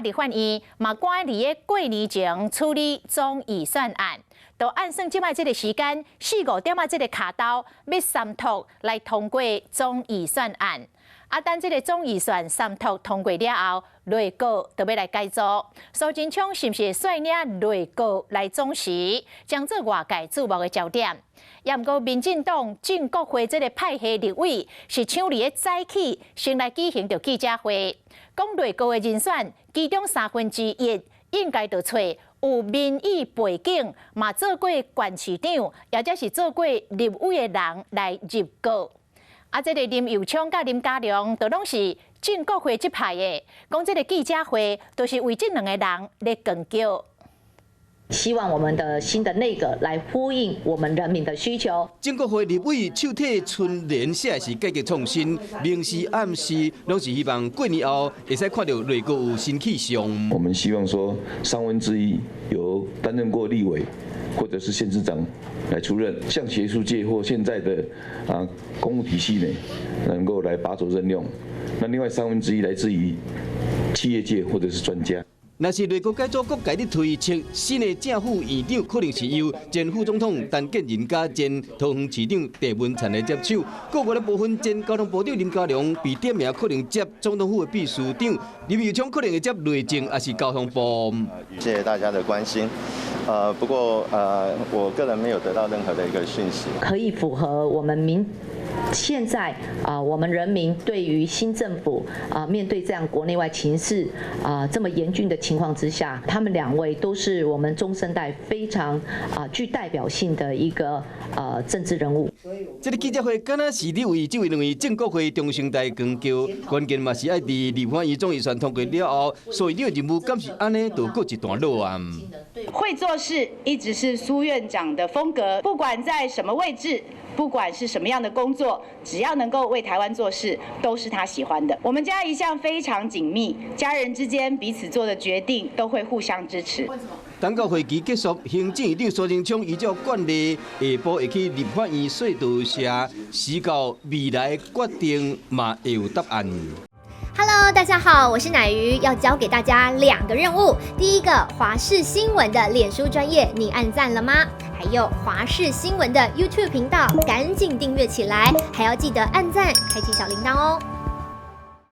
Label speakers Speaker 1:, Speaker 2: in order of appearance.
Speaker 1: 立法院嘛趕佇咧過年前處理總預算案，都按算這擺這个時間四五點仔這个跤頭欲三讀來通過總預算案。啊，等這个總預算三讀通過了後，內閣就欲來改組。蘇貞昌是毋是率領內閣來總辭，將做外界矚目的焦點。也毋過，民進黨正國會這个派系立委是搶佇咧早起先來舉行著記者會，講內閣的人選，其中三分之一應該著揣有民意背景，嘛做過縣市長，或者是做過立委的人來入閣。啊，這个林右昌佮林佳龍都攏是正國會這派的，講這个記者會都是為這兩個人咧扛轎。
Speaker 2: 希望我們的新的內閣來呼應我們人民的需求。
Speaker 3: 正國會立委手提春聯寫的是改革創新，明示暗示攏是希望過年後會使看著內閣有新氣象。
Speaker 4: 我們希望說三分之一由擔任過立委或者是縣市長來出任，像學術界或現在的公務體系呢，能夠來把守任用。那另外三分之一來自於企業界或者是專家。
Speaker 3: 若是內閣改組，各界咧推測，新的正副院長可能是由前副總統陳建仁佮前桃園市長鄭文燦來接手。閣外的部分，前交通部長林佳龍被點名可能接總統府的秘書長，林右昌可能會接內政，抑是交通部。
Speaker 5: 謝謝大家的關心。不過我個人沒有得到任何的一個訊息。
Speaker 2: 可以符合我們民現在啊，我們人民對於新政府啊，面對這樣國內外情勢啊這麼嚴峻的情況之下，他們兩位都是我們中生代非常啊具代表性的一個政治人物。
Speaker 3: 這个記者會敢若是咧為這位兩位正國會中生代扛轎，關鍵嘛是愛佇立法院總預算通過了後，所以這个任務敢是按呢就告一段落啊。
Speaker 6: 會做事一直是蘇院長的風格，不管在什麼位置，不管是什麼樣的工作，只要能夠為台灣做事，都是他喜歡的。我們家一向非常緊密，家人之間彼此做的決定都會互相支持。
Speaker 3: 等到會期結束，行政院長蘇貞昌依照慣例，下晡會去立法院說多謝，時到未來決定嘛會有答案。
Speaker 7: Hello，大家好，我是乃瑜，要交給大家兩個任務。第一個，華視新聞的臉書專頁，你按讚了嗎？還有華視新聞的 YouTube 頻道，趕緊訂閱起來，還要記得按讚，開啟小鈴鐺哦。